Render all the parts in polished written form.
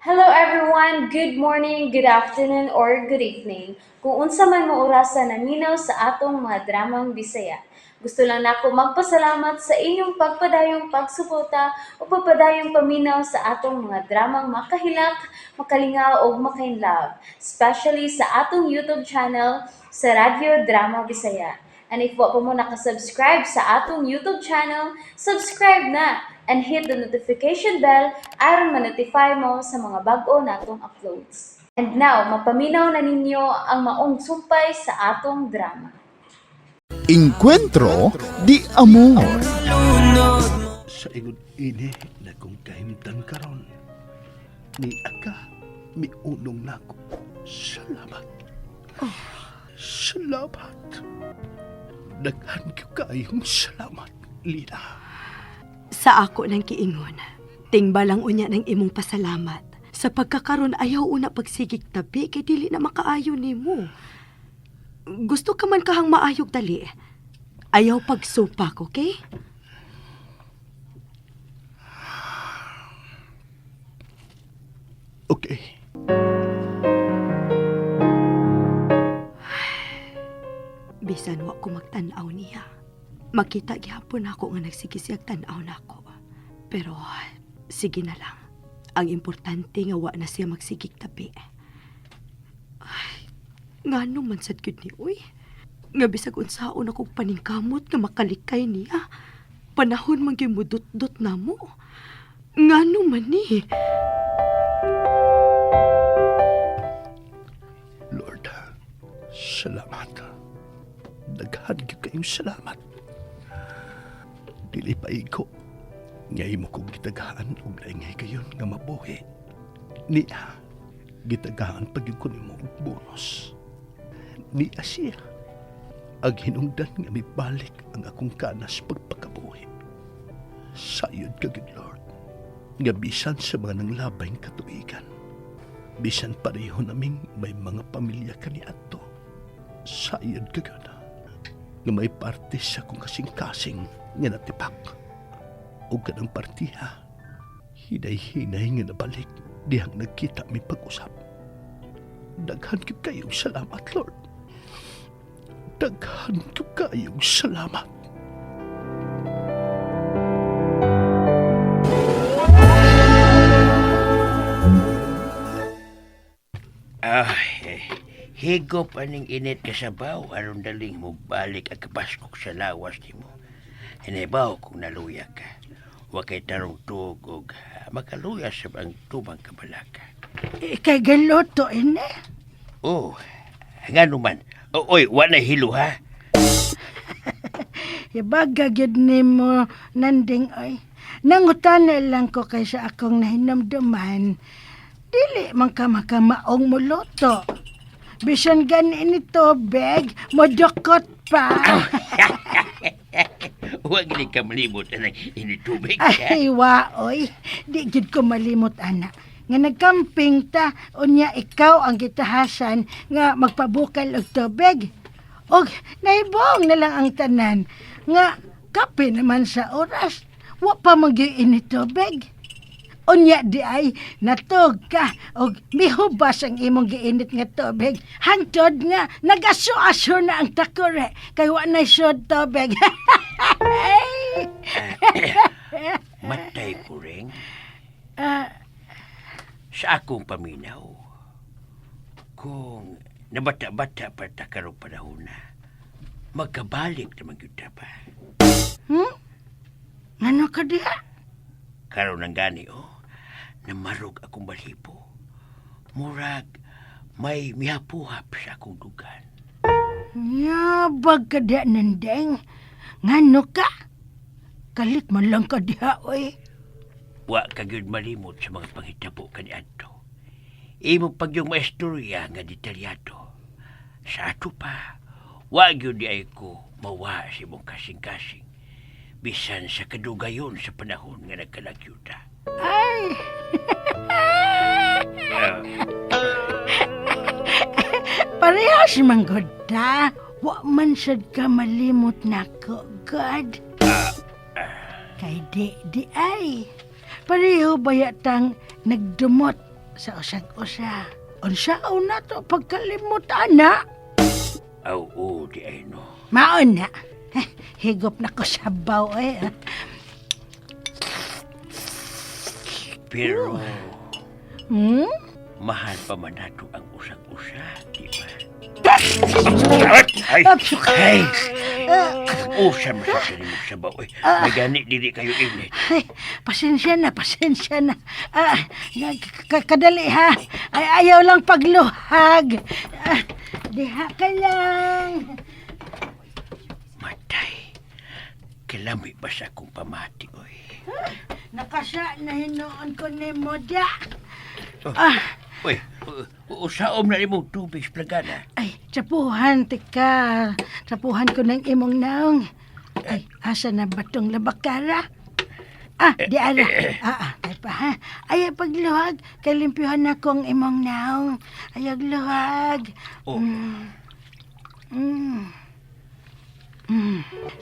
Hello everyone! Good morning, good afternoon, or good evening. Kung unsa man mo orasa naminaw sa atong mga dramang Bisaya. Gusto lang nako magpasalamat sa inyong pagpadayong pagsuporta o pagpadayong paminaw sa atong mga dramang makahilak, makalingaw ug makainlove, especially sa atong YouTube channel sa Radyo Drama Bisaya. And if wa pa mo nakasubscribe sa atong YouTube channel, subscribe na and hit the notification bell aron ma-notify mo sa mga bag-o natong uploads. And now, mapaminaw na ninyo ang maong sumpay sa atong drama. Encuentro di Amor. Sa ingon ini na kong kahimtang karon ni aka miunong nako. Salamat. Salamat. Daghan gyud kaayong salamat, Lina. Sa ako ng kiingon, tingba lang unya ng imong pasalamat. Sa pagkakaron ayaw una pagsigig tabi kay dili na makaayo nimo. Gusto ka man kahang maayog dali. Ayaw pagsupak, okay? Okay. Bisan wa ko magtan-aw niya. Makita gihapon ako nga nagsige siyag tan-aw nako. Pero sige na lang. Ang importante nga wa na siya magsigig tabi. Ay, ngano man sad gyud ni uy. Nga bisag unsaon akong paningkamot nga makalikay niya. Panahon man gyud mudot-dot namo. Ngano man ni? Lord, salamat. Daghan gyud kayong salamat. Dili pa igo. Nga imo kong gitagaan og laing higayon nga mabuhi. Niya, gitagaan pa gyud ko nimo og bonus. Niya siya. Ang hinungdan nga mibalik ang akong kanas pagpakabuhi. Sayod ka gyud, Lord, nga bisan sa mga nanglabay katuigan, bisan pareho naming may mga pamilya kaniadto. Sayod ka gyud nga may parte sa akong kasing-kasing nga natipak. O kanang partiha, hinay-hinay nga nabalik dihang nagkita mi pag-usap. Daghan gyud kayong salamat, Lord. Daghan gyud kayong salamat. Ay, eh, higop aning init kasabaw aron daling mo balik ang kabaskog sa lawas nimo. Hinibaw kung naluya ka. Wa kay tarong tuog og makaluya sa ang tubang kabalaka. Ikay galuto ini. Oh, ngano man. O, oy, wa na hilo ha. Ibaga gyud nimo nanding oy. Nangutana lang ko kay sa akong nahinumduman. Dili man ka makamaong muluto. Bisan gani ni tubig, modukot pa. Wa gini ka malimot anang ini tubig ha. Ay, wa, oy. Di gyud ko malimot, ana. Nga nagkamping ta, unya ikaw ang gitahasan nga magpabukal og tubig. Og naibong na lang ang tanan nga kape naman sa oras. Wa pa man gyud ini tubig. Unya di ay natug ka og mihubas ang imong giinit nga tubig. Hantod nga nagaso-aso na ang takore kay wa nay sud tubig. Matay ko rin. Ah. Sa akong paminaw, kung nabata-bata pa ta karong panahon na, magkabalik naman gyud ta pa. Ngano ka diha? Karon ang gani, oh, namarog akong balibo. Murag, may mihapuhap sa akong dugan. Yabag ka diha, nandeng. Ngano ka? Kalit man lang ka diha, oy. Wa ka gyud malimot sa mga panghitabo kaniadto. Imo pag yung maistorya nga detalyado. Sa ato pa, wa gyud di ay ko mawa sa imong kasing-kasing. Bisan sa kadugayon sa panahon nga nagkalagyo ta. Ay! Parehas man gud ta. Wa man sad ka malimot nako, God. Kay di di ay. Pareho ba yatang nagdumot sa usag-usa. Unsaon na to pagkalimot ana? Aw, oo, di ay no. Maon na. Eh, higop na ko sabaw eh. Pero Hmm? mahal pa man nato ang usag-usa, di ba? Ay! Ay! Usa man sa sinimog sabaw, eh. May gani dili kayo init. Ay, pasensya na, pasensya na. Ah, kadali ha. Ay, ayaw lang pagluhag. Ah, diha ka lang. Matay. Kilami ba sa akong pamati, oy? Nakasa na hinuon ko ni mo da. Oh. Ah, Uy, usaom na imong tubig sa plagana. ay, tsapuhan, tika. Tsapuhan ko ng imong naong. Ay, asa na ba tong labakara? Ah, di ara. Ah, ah, ay pa ha. Ay, pagluhag, kalimpyuhan na kong imong naong. Ay, luhag. Oh,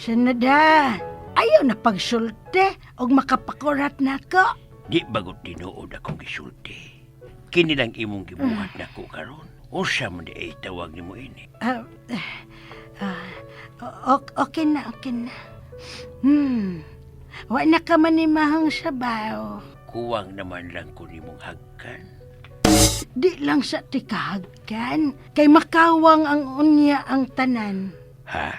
Sunod ha. Ayaw na pagsulte og makapakurat na ko. Di bagot tinuod akong gisulti. Kini lang imong gibuhat nako karon. Usa man di ay tawag nimo ini. Ah, ah, okay na, okay na. Wa na ka man ni mahang sabaw. Kuwang naman lang ko nimong hagkan. Di lang sa tikahagkan. Kay makawang ang unya ang tanan. Ha?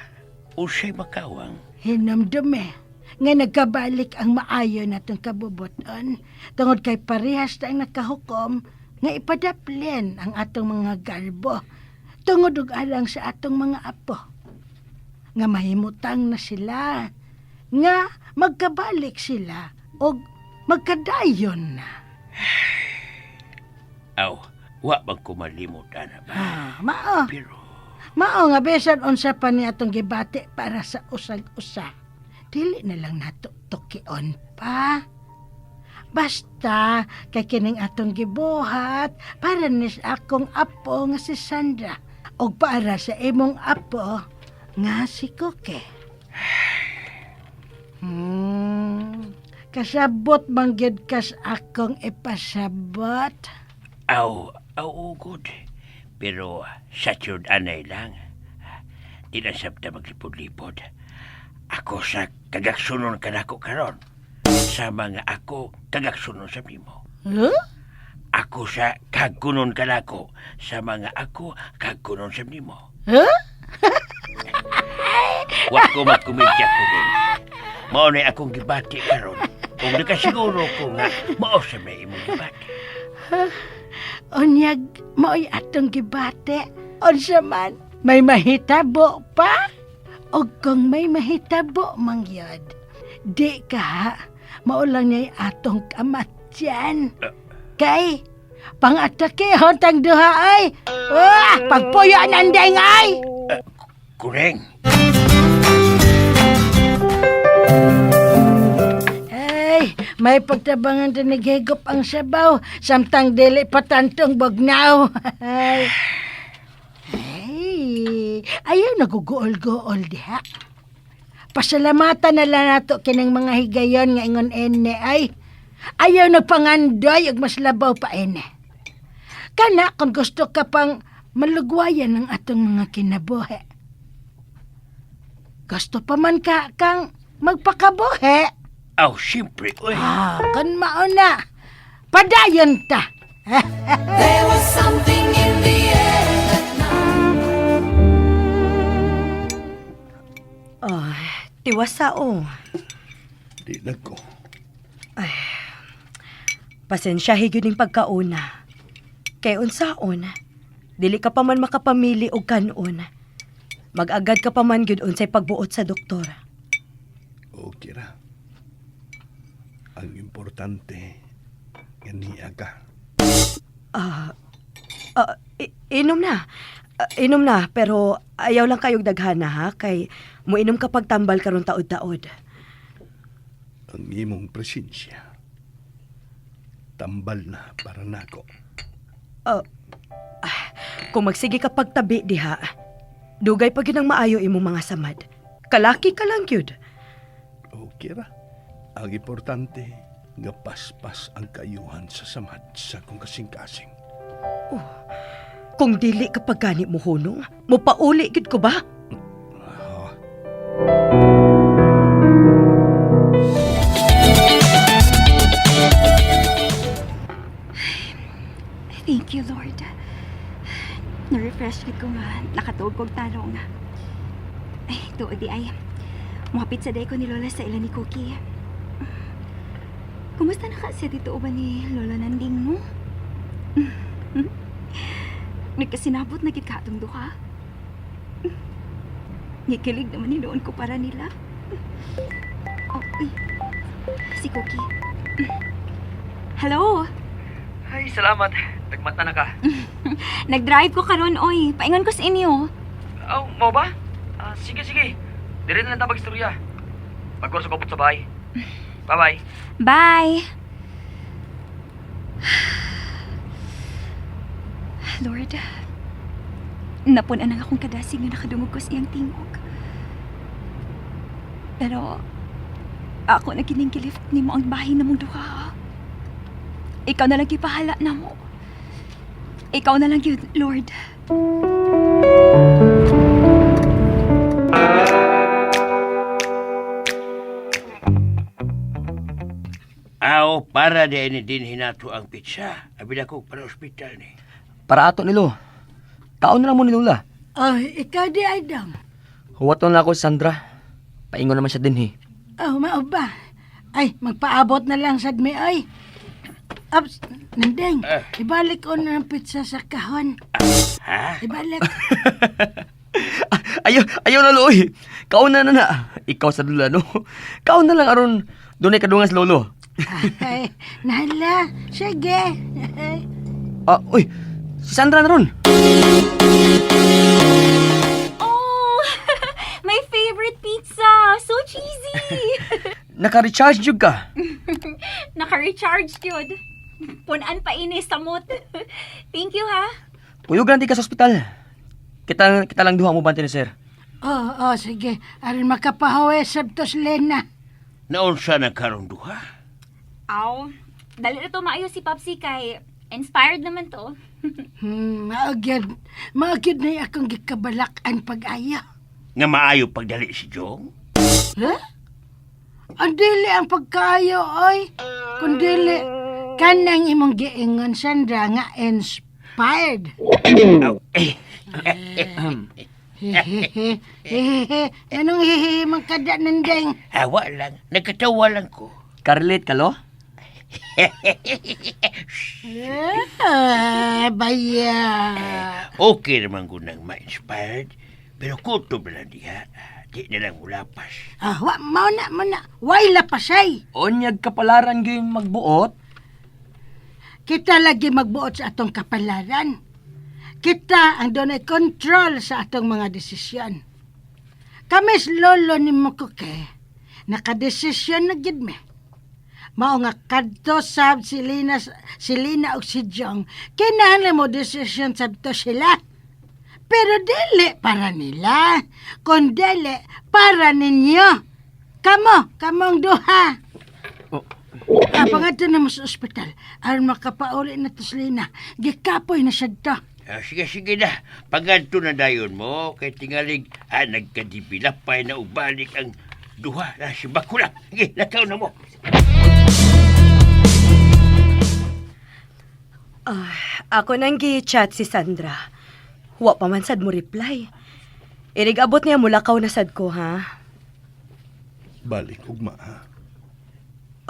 Usay makawang. Hinamdumi. Nga nagkabalik ang maayo natong kabubuton. Tungod kay parehas ta ang nakahukom nga ipadaplin ang atong mga garbo. Tungod og alang sa atong mga apo. Nga mahimutang na sila. Nga magkabalik sila og magkadayon na. Aw, wa bang kumalimot ana ba? Ah, mao. Pero Mao nga bisan unsa pa ni atong gibati para sa usag-usa. Dili na lang nato tukion pa. Basta kay kining atong gibuhat para ni sa akong apo nga si Sandra ug para sa imong apo nga si Kuke. Kasabot man gyud kas akong ipasabot. Aw, aw ugod. Pero sa tiyod anay lang. Di lang sabta maglipod-lipod. Ako sa kagaksunon kanako karon. Sa mga ako kagaksunon sa nimo. Huh? Ako sa kagkunon kanako. Sa mga ako kagkunon sa nimo. Huh? Wa ko magkomedya ko din. Mao na akong gibati karon. Kung nakasiguro ko nga, mao sa may imong gibati. Unyag, maoy atong gibate. Unsa man, may mahitabo pa. O kung may mahitabo mangyod, di ka ha, mao lang niya'y atong kamatyan. Kay, pangatake tang duha ay. Ah, pagpuyo nandeng ay! Kureng, Ay, may pagtabangan ta naghigop ang sabaw, samtang dili patantong bagnaw. Ay, ay, ayaw naguguol-guol diha. Pasalamatan na lang nato kining mga higayon nga ingon ene ay. Ayaw nagpangandoy ug mas labaw pa ene. Kana kung gusto ka pang malugwayan ng atong mga kinabuhi. Gusto pa man ka kang magpakabuhi. Aw, siyempre, uy. Ah, kan mauna. Padayon ta. There was something in the air that night. Oh, tiwasa oh. Di lang ko. Pasensya higyon ning pagkauna. Kay unsaon, dili ka pa man makapamili og kanon. Mag-agad ka pa man gyud unsay pagbuot sa doktor. Okay ra. Ang importante, nga niya ka. Ah, inom na. Ah, inom na, pero ayaw lang kayog daghana ha kay muinom ka pagtambal karon taod-taod. Ang imong presensya. Tambal na para nako. Kung magsige ka pagtabi diha, dugay pa gyud ang maayo imong mga samad. Kalaki ka lang gyud. Okay ra. Ang importante, Nga paspas ang kayuhan sa samad sa akong kasing-kasing. Kung dili ka pagani mo hunong, mopauli gid ko ba? Ah, Thank you, Lord. Na-refresh gid ko nga nakatuog kog tarong. Ay, tuod di ay. Muhapit sa day ko ni Lola sa ila ni Cookie. Kumusta na ka siya dito ba ni Lola Nanding, no? Nagkasinabot na gid ka atong duha. Ngikilig naman ni noon ko para nila. Oh, uy. Si Cookie. Hello? Ay, salamat. Nagmata na ka. Nag-drive ko karon oy. Paingon ko sa inyo. Aw, mau ba? Ah, sige, sige. Dire na lang ta magstorya. Pagkurso ko sa bahay. Bye-bye. Bye. Lord, napun-an ang akong kadasig nga nakadungog ko sa iyang tingog. Pero, ako na kining gilift nimo ang bahay na mong duha. Ha? Ikaw na lang gipahala na mo. Ikaw na lang yun, Lord. Aw, para di ni din hinato ang pizza. Abi na ko para ospital ni. Para ato nilo. Kaon na lang mo ni Lola. Oh, ikaw di ay dong. Huwaton na ako si Sandra. Paingon naman siya din eh. Oh, mao ba? Ay, magpaabot na lang sad mi oy. Ups, Nandeng, ibalik ko na ang pizza sa kahon. Ha? Ibalik. Ayaw, ayaw na Loy. Kaon na na na. Ikaw sa dula no. Kaon na lang aron dunay kadungan sa lolo. Ay, nahala. Sige. Ah, uy. Si Sandra na ron. Oh, my favorite pizza! So cheesy! Naka-recharge jud ka. Naka-recharge yun. Punan pa ini samot. Thank you ha. Puyog lang di ka sa ospital. Kita kita lang duha mo bante ni sir. Oh, oh, sige. Aron makapahawi sab to si Lena. Naunsa na karon duha? Aw, dali na to maayo si Papsi kay inspired naman to. Mao gyud. Mao gyud na yung akong gikabalak-an pag-ayo. Nga maayo pagdali si Jong? Ha? Ang dili ang pagkaayo, oy. Kung dili, kanang imong giingon, Sandra, nga inspired. Aw, eh, Hehehe, hehehe. Anong hehehe man kada nandeng? awa lang. Nagkatawa lang ko. Ka-relate ka lo? Ah, baya. Okay naman ko nang ma-inspired. Pero kutob na lang diha. Di na lang mulapas. Ah, wa, mao na, mao na. Way lapasay. Onyag kapalaran gyud magbuot. Kita lagi magbuot sa atong kapalaran. Kita ang dunay control sa atong mga desisyon. Kami sa lolo ni Mukuke, nakadesisyon na gid mi. Mao nga kadto sab si Lina, si Lina og si Jong, kinahanglan mo desisyon sab to sila. Pero dili para nila, kun dili para ninyo. Kamo, kamong duha. Ah, pangadto na mo sa ospital. Aron makapauli na to si Lina. Gikapoy na siya to. Ah, sige, sige na. Pagadto na dayon mo, kay tingalig, ah, nagkadibilapay na ubalik ang duha na si Bakula. Sige, lakaw na mo. Ako nang gi-chat si Sandra. Wa pa man sad mo reply. Inig abot niya mulakaw na sad ko ha. Balik ugma ha.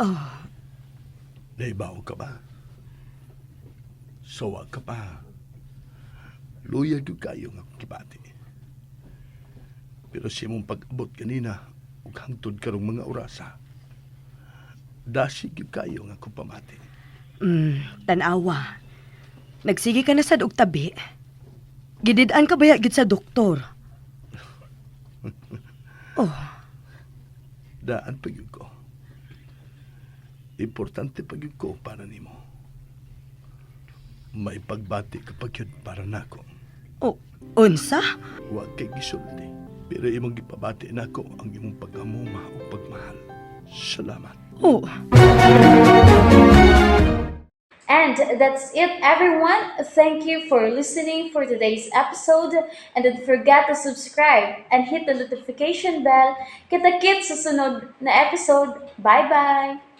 Oh, Naibaw ka ba? Sawa ka pa. Luya gyud kayo nga akong gibati. Pero sa imong pag-abot kanina ug hangtod karong mga orasa, dasig gyud kayo nga akong pamati. Tanawa. Nagsige ka na sad og tabi. Gidid-an ka baya gid sa doktor? Oh, Daan pa gyud ko. Importante pa gyud ko para nimo. May pagbati ka pa gyud para nako. Oh, unsa? Wa kay gisulti. Pero imong gipabati nako ang imong pag-amuma ug pagmahal. Salamat. Oh. And that's it, everyone. Thank you for listening for today's episode. And don't forget to subscribe and hit the notification bell. Kita-kits sa sunod na episode. Bye-bye!